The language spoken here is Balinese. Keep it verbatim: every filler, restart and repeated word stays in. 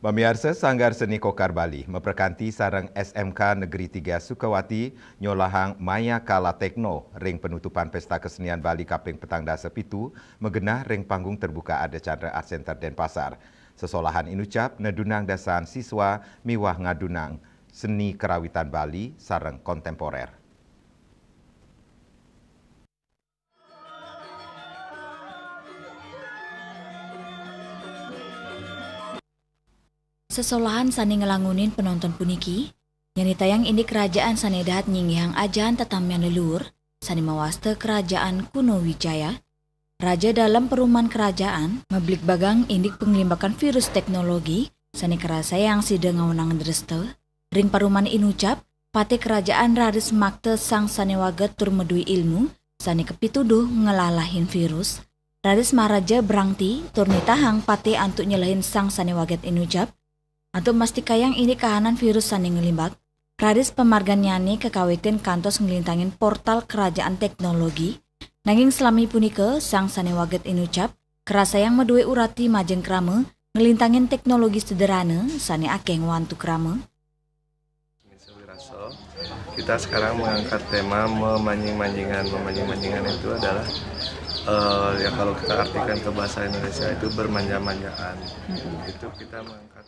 Pamiarsa, Sanggar Seni Kokar Bali maprakanti sareng S M K Negeri Tiga Sukawati nyolahang Maya Kala Tekno ring penutupan Pesta Kesenian Bali kaping petang dasa pitu magenah ring panggung terbuka Ardha Candra Art Center Denpasar. Sesolahan inucap nedunang dasan siswa miwah ngadunang seni karawitan Bali sareng kontemporer. Sesolahan sane nglangunin penonton puniki nyanitayang indik kerajaan sane dahat nyinggihang ajahan tetamian leluhur sane mawasta Kerajaan Kuno Wijaya. Raja Dalem Perumahan Kerajaan mabligbagang indik panglimbakan virus teknologi sane karasayang sida ngawenang dresta. Ring parumahan inucap, patih kerajaan raris makta sang sane waget tur madue ilmu sane kapituduh nglalahin virus. Raris maraja brangti tur nitahang patih antuk nyelehin sang sane waget inucap, antuk mastikayang indik kahanan virus sane nglimbak. Raris pamargannyane kakawitin kantos nglintangin portal kerajaan teknologi. Nanging salami punika, sang sane waget inucap karasayang madue urati majeng krama nglintangin teknologi sederhana sane akeh ngwantu krama. Sawiraso, kita sekarang mengangkat tema memanjing-manjingan. Memanjing-manjingan itu adalah, eh, ya, kalau kita artikan ke bahasa Indonesia itu bermanja-manjaan. Itu kita mengangkat